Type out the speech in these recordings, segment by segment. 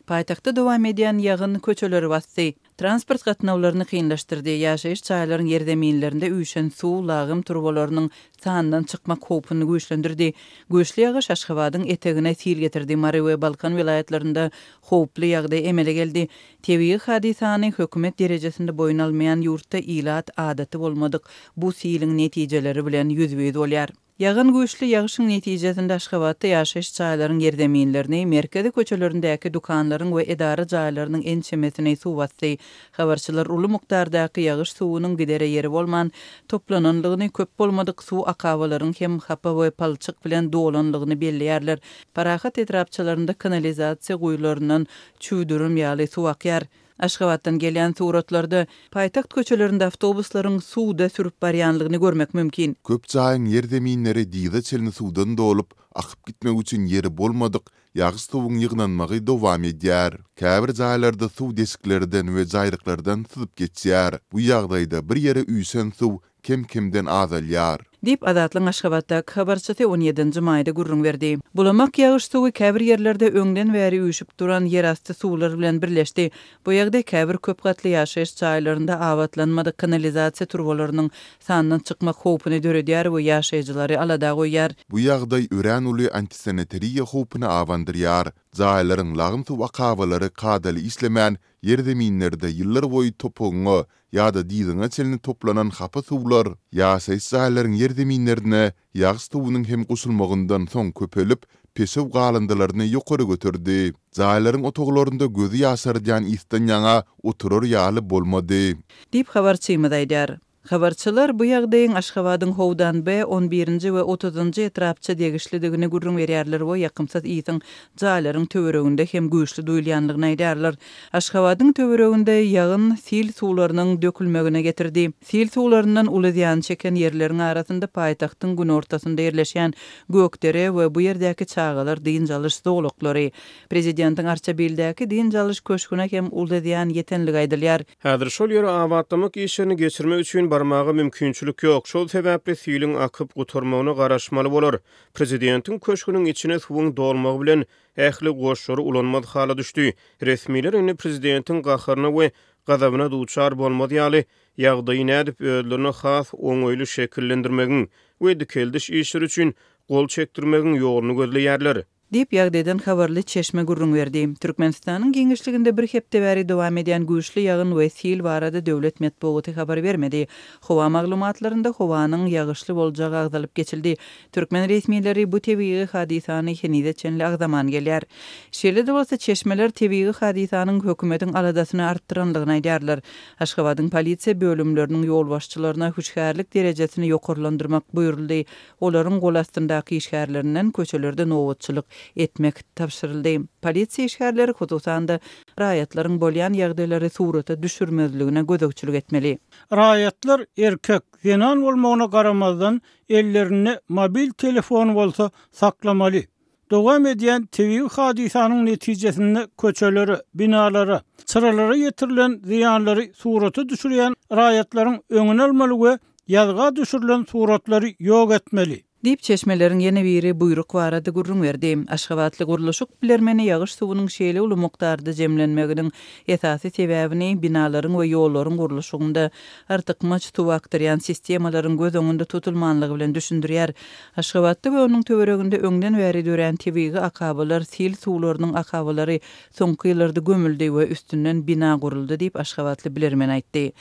Paýtagtda dowam edýän ýagyn köçeleri basdy. Transport gatnawlaryny kynlaşdyrdy. Ýaşaýyş jaýlaryň ýerzeminlerinde üýşen suw lagym turbalarynyň sandan çykmak howpuny güýçlendirdi. Güýçli ýagyş Aşgabadyň etegine sil getirdi, Mary we Balkan welaýatlarynda howply ýagdaý emele geldi. Tebigy hadysany hökümet derejesinde boýun almaýan ýurtda ilat adaty bolmadyk bu siliň netijeleri bilen ýüzbe-ýüz bolýar. Ýagan güýçli ýagyşyň netijesinde Aşgabatda ýaşaýyş jaýlaryň ýerzeminlerini, merkezi köçelerindäki dükanlaryň we edara jaýlarynyň ençemesini suw basdy. Habarçylar uly mukdardaky ýagyş suwunyň gidere ýeri bolman, toplananlygyny, köp bolmadyk suw akabalaryň hem hapa we palçyk bilen dolanlygyny belleýärler. Parahat etrapçalarynda kanalizasiýa guýularyndan çüwdürim ýaly suw akýar. Aşgabatdan gelýän suratlarda paýtagt köçelerinde awtobuslaryň suwda sürüp barýanlygyny görmek mümkin. Köp jaýyň ýerzeminleri dyza çenli suwdan dolup, akyp gitmek üçin ýeri bolmadyk ýagyş suwuň ýygnanmagy dowam edýär. Käbir jaýlarda suw deşiklerden we jaýryklardan syzyp geçýär. Bu ýagdaýda bir ýere üýşen suw kem-kemden azalýar. Diýip, Azatlygyň Aşgabatdaky habarçysy on ýedinji maýda gürrüň berdi. Bulamak ýagyş suwy käbir ýerlerde öňden bäri üýşüp duran ýerasty suwlar bilen birleşdi. Bu ýagdaý käbir köp gatly ýaşaýyş jaýlarynda abatlanmadyk kanalizasiýa turbalarynyň sandan çykmak howpuny döredýär we ýaşaýjylary alada goýýar. Bu ýagdaý örän uly antisanitariýa howpuny abandyrýar. Jaýlaryň lagym suw akabalary kadaly işlemän, ýerzeminlerde ýyllarboýy topugyňa ýa-da dyzyňa çenli toplanan hapa suwlar ýaşaýyş jaýlaryň ýerzeminlerine ýagyş suwunyň hem goşulmagyndan soň köpelip, peşew galyndylaryny ýokary göterdi. Jaýlaryň otaglarynda gözi ýaşardýan ysdan ýaňa oturar ýaly bolmady. Diýip, habarçymyz aýdýar. Habarçylar bu ýagdaýyň Aşgabadyň Howdan-B, on birinji we otuzynjy etrapça degişlidigini gürrüň berýärler we ýakymsyz ysyň jaýlaryň töwereginde hem güýçli duýulýandygyny aýdýarlar. Aşgabadyň töwereginde ýagyn sil suwlarynyň dökülmegine getirdi. Sil suwlaryndan uly zyýan çeken ýerleriň arasynda paýtagtyň günortasynda ýerleşýän Gökdere we bu ýerdäki çagalar dynç alyş zolaklary, Prezidentiň Arçabildäki dynç alyş köşgüne hem uly zyýan ýetenligi aýdylýar. Häzir şol ýere abatlamak işlerini geçirmek üçin barmaga mümkinçilik ýok. Şol sebäpli siliň akyp gutarmagyna garaşmaly bolar. Prezidentiň köşgüniň içine suwuň dolmagy bilen ähli goşlary ulanmaz hala düşdi. Resmiler indi prezidentiň gaharyna we gazabyna duçar bolmaz ýaly, ýagdaýy nädip özlerine has oňaýly şekillendirmegiň we dikeldiş işleri üçin gol çekdirmegiň ýoluny gözleýärler. Diýip, ýagdaýdan habarly çeşme gürrüň berdi. Türkmenistanyň giňişliginde bir hepde bäri dowam edýän güýçli ýagyn we sil barada döwlet metbugaty habar bermedi. Howa maglumatlarynda howanyň ýagyşly boljagy agzalyp geçildi. Türkmen resmileri bu tebigy hadysany henize çenli agzaman gelýär. Şeýle-de bolsa, çeşmeler tebigy hadysanyň hökümetiň aladasyny artdyranlygyny aýdýarlar. Aşgabadyň polisiýa bölümleriniň ýolbaşçylaryna hüşgärlik derejesini ýokarlandyrmak buýruldy. Olaryň gol astyndaky işgärlerinden köçelerde nobatçylyk etmek tabşyryldy. Polisiýa işgärleri, hususan-da, raýatlaryň bolýan ýagdaýlary surata düşürmezligine gözegçilik etmeli. Raýatlar erkek, zenan bolmagyna garamazdan, ellerinde mobil telefony bolsa saklamaly. Dowam edýän tebigy hadysanyň netijesinde köçelere, binalara, çyralara ýetirilen zyýanlary surata düşürýän raýatlaryň öňüni almaly we ýazga düşürilen suratlary ýok etmeli. Diýip, çeşmeleriň ýene biri buýruk barada gürrüň berdi. Aşgabatly gurluşyk bilermeni ýagyş suwunyň şeýle uly mukdarda jemlenmeginiň esasy sebäbini binalaryň we ýollaryň gurluşygynda artykmaç suw akdyrýan sistemalaryň göz öňünde tutulmanlygy bilen düşündirýär. Aşgabatda we onuň töwereginde öňden bäri dörän tebigy akabalar, sil suwlarynyň akabalary soňky ýyllarda gömüldi we üstünden bina guruldy diýip, aşgabatly bilermen aýtdy.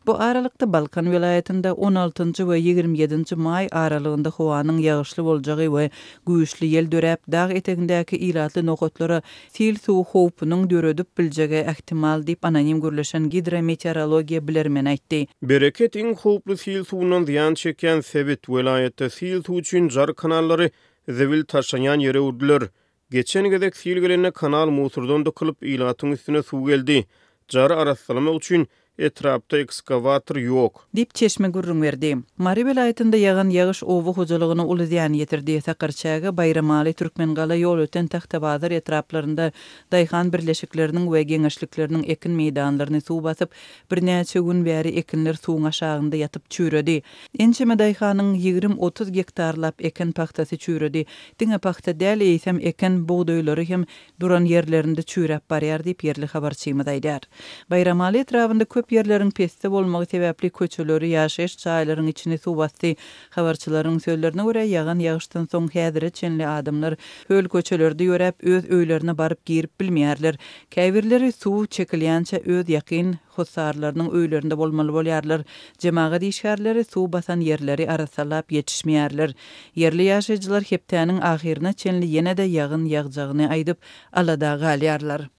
Bu aralykda, Balkan welaýatynda on altynjy we 27 nji maý aralygynda howanyň ýagyşly boljagy we güýçli ýel döräp, dag etegindäki ilatly nokatlara Sil suw howpunyň döredip biljegi ähtimal diýip, anonim gürleşen gidrometeorologiýa bilermeni aýtdy. Bereket iň howply sil suwundan zyýan çekýän sebit. Welaýatda sil suwy üçin jar kanallary zibil taşlanýan ýere öwrüdiler. Geçen gezek sil gelende kanal musurdan dykylyp, ilatyň üstüne suw geldi. Jary arassalamak üçin. Etrapda ekskawator ýok. Diýip, çeşme gürrüň berdi. Mary welaýatynda ýagan ýagyş oba hojalygyna uly zyýan ýetirdi. Sakarçäge, Baýramaly, Türkmengala, Ýolöten, Tagtabazar etraplarynda daýhan birleşikleriniň we geňeşlikleriniň ekin meýdanlaryny suw basyp, birnäçe gün bäri ekinler suwuň aşagynda ýatyp çüýredi. Ençeme daýhanyň ýigrim-otuz gektarlap eken pagtasy çüýredi. Diňe pagta däl, eýsem eken bugdaýlary hem duran ýerlerinde çüýräp barýar diýip, ýerli habarçymyz aýdýar. Baýramaly etrabynda köp ýerleriň pesde bolmagy sebäpli köçeleri, ýaşaýyş jaýlaryň içini suw basdy. Habarçylaryň sözlerine görä, ýagan ýagyşdan soň häzire çenli adamlar höl köçelerde ýöräp, öz öýlerine baryp girip bilmeýärler. Käbirleri suw çekilýänçä öz ýakyn hossarlarynyň öýlerinde bolmaly bolýarlar. Jemagat işgärleri suw basan ýerleri arassalap ýetişmeýärler. Ýerli ýaşaýjylar hepdäniň ahyryna çenli ýene-de ýagyn ýagjagyny aýdyp, alada galýarlar.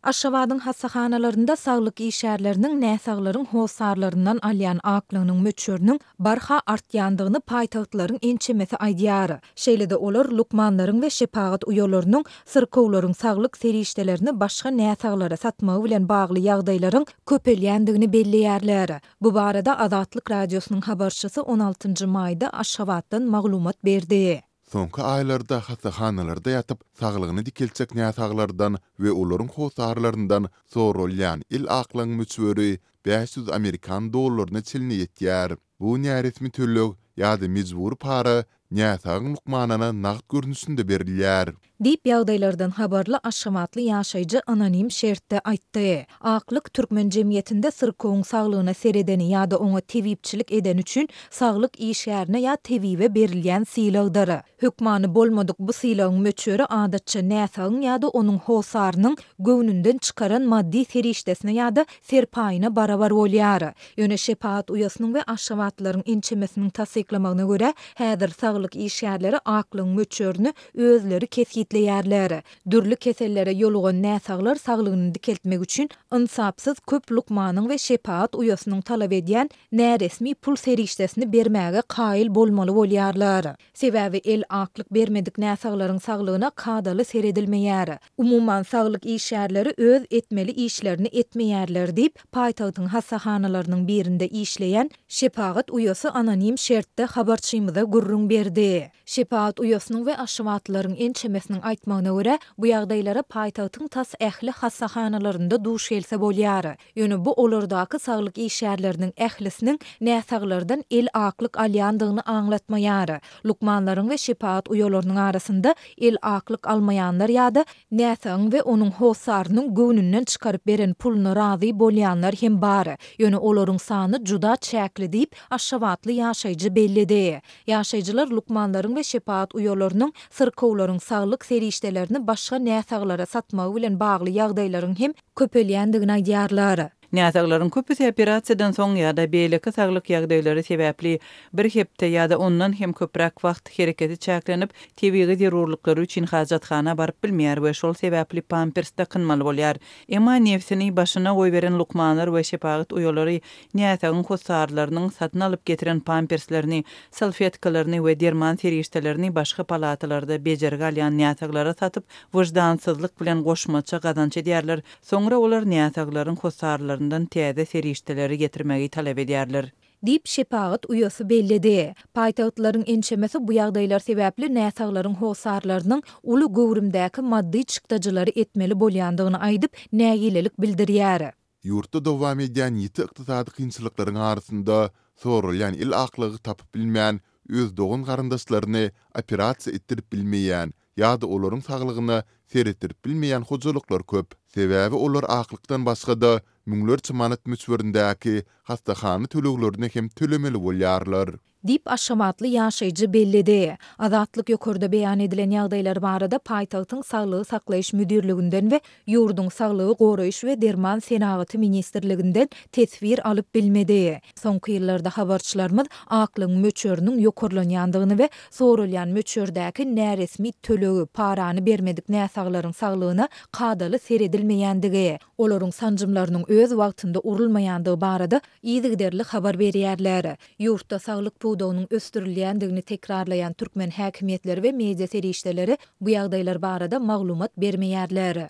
Aşgabadyň hassahanalarynda saglyk işgärleriniň näsaglaryň hossarlaryndan alýan aklygynyň möçberiniň barha artýandygyny paýtagtlylaryň ençemesi aýdýar. Şeýle-de olar lukmanlaryň we şepagat uýalarynyň syrkawlaryň saglyk serişdelerini başga näsaglara satmagy bilen bagly ýagdaýlaryň köpelýändigini belleýärler. Bu barada Azatlyk Radiosynyň habarçysy on altynjy maýda Aşgabatdan maglumat berdi. Soňky aýlarda hassahanalarda ýatyp, saglygyny dikeltjek näsaglardan we olaryň hossarlaryndan soralýan el aklygyň möçberi 500 amerikan dollaryna çenli ýetýär. Bu näresmi töleg ýa-da mejbury para näsagyň lukmanyna nagt görnüşinde berilýär. Diýip, ýagdaýlardan habarly aşgabatly ýaşaýjy anonim şertde aýtdy. Aklyk türkmen jemgyýetinde syrkawyň saglygyna seredeni ýa-da oňa tebipçilik edeni üçin saglyk işgärine ýa tebibe berilýän sylagdyr. Hökmany bolmadyk bu sylagyň möçberi adatça näsagyň ýa-da onuň hossarynyň göwnünden çykaran maddy serişdesine ýa-da serpaýyna barabar bolýar. Ýöne şepagat uýasynyň we aşgabatlylaryň ençemesiniň tassyklamagyna görä, häzir saglyk işgärleri aklygyň möçberini özleri kesgitleýärler. Dürli kesellere ýolugan näsaglar saglygyny dikeltmek üçin ynsapsyz köp lukmanyň we şepagat uýasynyň talap edýän näresmi pul serişdesini bermäge kaýyl bolmaly bolýarlar. Sebäbi el aklyk bermedik näsaglaryň saglygyna kadaly seredilmeýär. Umuman, saglyk işgärleri öz etmeli işlerini etmeýärler diýip, paýtagtyň hassahanalarynyň birinde işleýän şepagat uýasy anonim şertde habarçymyza gürrüň berdi. Şepagat uýasynyň we aşgabatlylaryň ençemesiniň aýtmagyna görä, bu ýagdaýlara paýtagtyň tas ähli hassahanalarynda duş gelse bolýar. Ýöne bu olardaky saglyk işgärleriniň ählisiniň näsaglardan el aklyk alýandygyny aňlatmaýar. Lukmanlaryň we şepagat uýalarynyň arasynda el aklyk almaýanlar ýa-da näsagyň we onuň hossarynyň göwnünden çykaryp beren puluna razy bolýanlar hem bar. Ýöne olaryň sany juda çäkli diýip, aşgabatly ýaşaýjy belledi. Ýaşaýjylar lukmanlaryň we şepagat uýalarynyň syrkawlaryň saglyk serişdelerini başga näsaglara satmagy bilen bagly ýagdaýlaryň hem köpelýändigini aýdýarlar. Näsaglaryň köpüsi operasiýadan soň ýa-da beýleki saglyk ýagdaýlary sebäpli bir hepde ýa-da ondan hem köpräk wagt hereketi çäklenip, tebigy zerurlyklary üçin hajathana baryp bilmeýär we şol sebäpli pampers dakynmaly bolýar. Emma nebsini başyna goýberen lukmanlar we şepagat uýalary näsagyň hossarlarynyň satyn alyp getiren pamperslerini, salfetkalaryny we derman serişdelerini başga palatalarda bejergi alýan näsaglara satyp, wyždansyzlyk bilen goşmaça gazanç edýärler. Soňra olar näsaglaryň hossarlaryndan täze serişdeleri getirmegi talap edýärler. Diýip, şepagat uýasy belledi. Paýtagtlylaryň ençemesi bu ýagdaýlar sebäpli näsaglaryň hossarlarynyň uly göwrümdäki maddy çykdajylary etmeli bolýandygyny aýdyp, nägilelik bildirýär. Ýurtda dowam edýän ýiti ykdysady kynçylyklaryň arasynda soralýan el aklygy tapyp bilmän, öz dogan-garyndaşlaryny operasiýa etdirip bilmeýän ýa-da olaryň saglygyna seretdirip bilmeýän hojalyklar köp. Sebäbi olar aklykdan başga-da müňlerçe manat möçberindäki hassahana töleglerini hem tölemeli bolýarlar. Diýip, aşgabatly ýaşaýjy belledi. Azatlyk ýokarda beýan edilen ýagdaýlar barada paýtagtyň Saglygy saklaýyş müdirliginden we ýurduň Saglygy goraýyş we derman senagaty ministrliginden teswir alyp bilmedi. Soňky ýyllarda habarçylarymyz aklygyň möçberiniň ýokarlanýandygyny we soralýan möçberdäki näresmi tölegi, parany bermedik näsaglaryň saglygyna kadaly seredilmeýändigi, olaryň sanjymlarynyň öz wagtynda urulmaýandygy barada yzygiderli habar berýärler. Ýurtda saglyk pudagynyň ösdürilýändigini tekrarlaýan türkmen häkimiýetleri we media serişdeleri bu ýagdaýlar barada maglumat bermeýärler.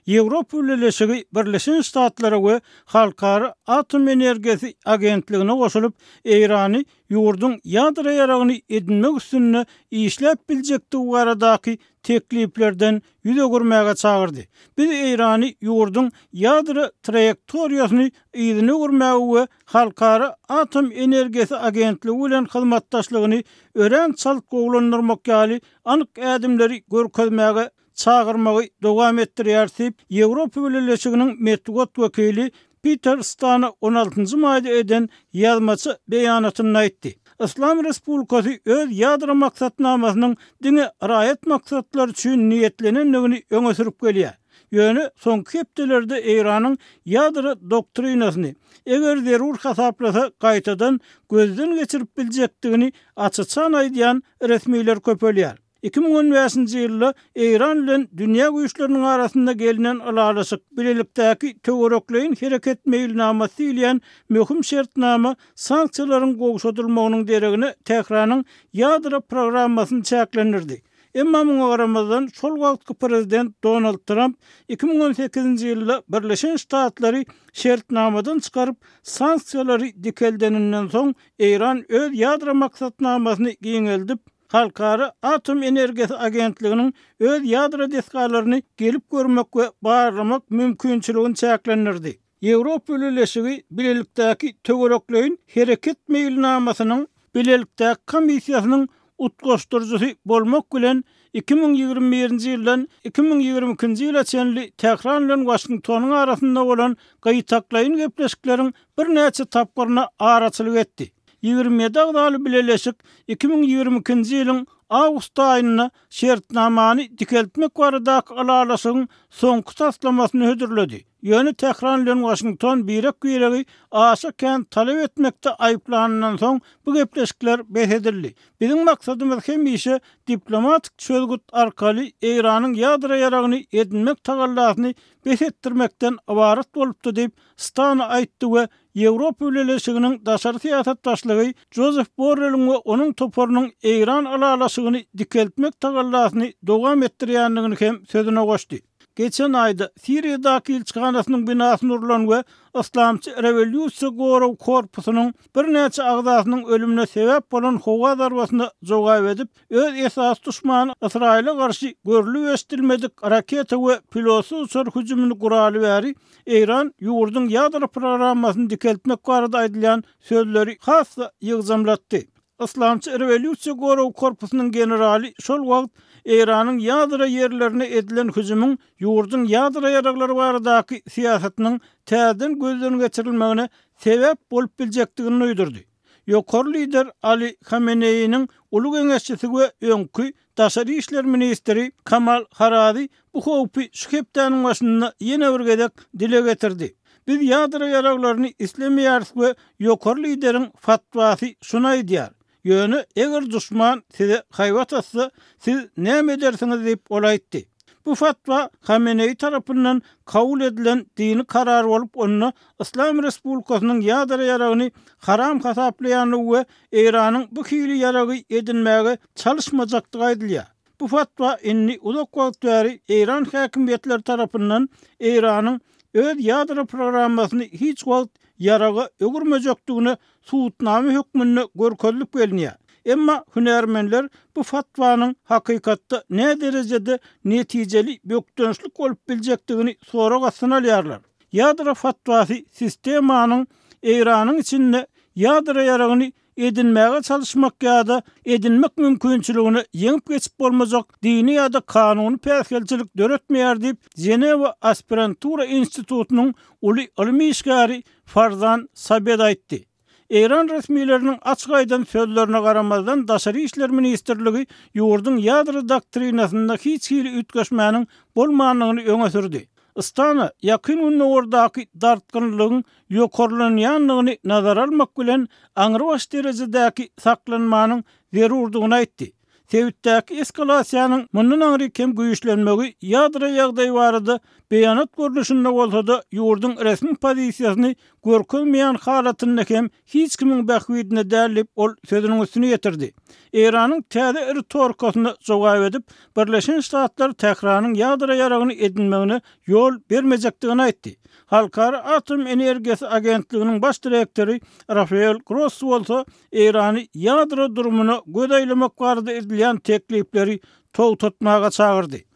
Ýewropa Bileleşigi Birleşen Ştatlara we Halkara atom energiýasy agentligine goşulyp, Eýrany ýurduň ýadro ýaragyny edinmek üstünde işläp biljekdigi baradaky tekliplerden ýüz öwürmäge çagyrdy. Biz Eýrany ýurduň ýadro traýektoriýasyny yzyna öwürmäge we Halkara atom energiýasy agentligi bilen hyzmatdaşlygyny örän çalt gowulandyrmak ýaly anyk ädimleri görkezmäge çagyrmagy dowam etdirýäris diýip, Ýewropa Bileleşiginiň metbugat wekili Piter Stano on altynjy maýda eden ýazmaça beýanatynda aýtdy. Yslam Respublikasy öz ýadro maksatnamasynyň diňe raýat maksatlary üçin niýetlenendigini öňe sürüp gelýär. Ýöne soňky hepdelerde Eýranyň ýadro doktrinasyny, eger zerur hasaplasa, gaýtadan gözden geçirip biljekdigini aç-açan aýdýan resmiler köpelýär. 2015-nji ýylda Eýran bilen dünýä güýçleriniň arasynda gelnen ylalaşyk, Bilelikdäki töwerekleýin hereket meýilnamasy diýilýän möhüm şertnama sanksiýalaryň gowşadylmagynyň deregine Tähranyň ýadro programmasyny çäklendirdi. Emma muňa garamazdan, şol wagtky prezident Donald Tramp 2018-nji ýylda Birleşen Ştatlary şertnamadan çykaryp, sanksiýalary dikeldeninden soň Eýran öz ýadro maksatnamasyny giňeldip, Halkara atom energiýasy agentliginiň öz ýadro desgalaryny gelip görmek we barlamak mümkinçiligini çäklendirdi. Ýewropa Bileleşigi Bilelikdäki töwerekleýin hereket meýilnamasynyň Bilelikdäki komissiýasynyň utgaşdyryjysy bolmak bilen, 2021-nji ýyldan 2022-nji ýyla çenli Tähran bilen Waşingtonyň arasynda bolan gytaklaýyn gepleşikleriň birnäçe tapgyryna araçylyk etdi. 27 agzaly bileleşik 2022-nji ýylyň awgust aýynda şertnamany dikeltmek baradaky ylalaşygyň soňky taslamasyny hödürledi. Ýöne Tähran bilen Waşington birek-biregi aşa kän talap etmekde aýyplanyndan soň bu gepleşikler bes edildi. Biziň maksadymyz hemişe diplomatik çözgüt arkaly Eýranyň ýadro ýaragyny edinmek tagallasyny bes etdirmekden ybarat bolupdy diýip, Stano aýtdy we Ýewropa Bileleşiginiň daşary syýasat başlygy Jozef Borreliň we onuň toparynyň Eýran ylalaşygyny dikeltmek tagallasyny dowam etdirýändigini hem sözüne goşdy. Geçen aýda Siriýadaky ilçihanasynyň binasyna urlan we Yslamçy rewolýusiýa gorag korpusynyň birnäçe agzasynyň ölümine sebäp bolan howa zarbasyna jogap edip, öz esasy duşmany Ysraýyla garşy görlüp-eşidilmedik raketa we pilotsyz uçar hüjümini guraly bäri Eýran ýurduň ýadro programmasyny dikeltmek barada aýdylýan sözleri has-da ýygjamlatdy. Yslamçy rewolýusiýa gorag korpusynyň generaly şol wagt Eýranyň ýadro ýerlerine edilen hüjümiň ýurduň ýadro ýaraglary baradaky syýasatynyň täzeden gözden geçirilmegine sebäp bolup biljekdigini duýdurdy. Ýokary lider Ali Hameneýiniň uly geňeşçisi we öňki daşary işler ministri Kamal Harazi bu howpy şu hepdäniň başynda ýene bir gezek dile getirdi. Biz ýadro ýaraglaryny islemeýäris we ýokary lideriň fatwasy şuny aýdýar. Ýöne eger duşman size haýbat atsa, siz näme edersiňiz diýip, ol aýtdy. Bu fatwa Hameneýi tarapyndan kabul edilen dini karar bolup, onda Yslam Respublikasynyň ýadro ýaragyny haram hasaplaýandygy we Eýranyň bu hili ýaragy edinmäge çalyşmajakdygy aýdylýar. Bu fatwa indi uzak wagt bäri eýran häkimiýetleri tarapyndan Eýranyň öz ýadro programmasyny hiç wagt ýaraga öwürmejekdigine subutnama hökmünde görkezilip gelinýär. Emma hünärmenler bu fatwanyň hakykatda näderejede netijeli bökdençlik bolup biljekdigini sorag astyna alýarlar. Ýadro fatwasy sistemanyň Eýranyň içinde ýadro ýaragyny edinmäge çalyşmak ýa-da edinmek mümkinçiligine ýeňip geçip bolmajak dini ýa-da kanuny päsgelçilik döretmeýär diýip, Ženewa aspirantura institutynyň uly ylmy işgäri Farzan Sabed aýtdy. Eýran resmileriniň açyk aýdan sözlerine garamazdan, Daşary işler ministrligi ýurduň ýadro doktrinasynda hiç hili üýtgeşmäniň bolmandygyny öňe sürdi. Astana Ýakyn Gündogardaky dartgynlylygyň ýokarlanýandygyny nazara almak bilen, aňrybaş derejedäki saklanmanyň zerurdygyny aýtdy. Sebitdäki eskalasiýanyň mundan aňryk hem güýçlenmegi ýadro ýagdaýy barada beýanat görnüşinde bolsa-da ýurduň resmi pozisiýasyny görkezmeýän halatynda hem hiç kimiň bähbidine däl diýip, ol sözüniň üstüni ýetirdi. Eýranyň täze ritorikasyna jogap edip, Birleşen Ştatlar Tähranyň ýadro ýaragyny edinmegine ýol bermejekdigini aýtdy. Halkara atom energiýasy agentliginiň baş direktory Rafael Grossi bolsa Eýrany ýadro durumyna göz aýlamak barada edilýän teklipleri togtatmaga çagyrdy.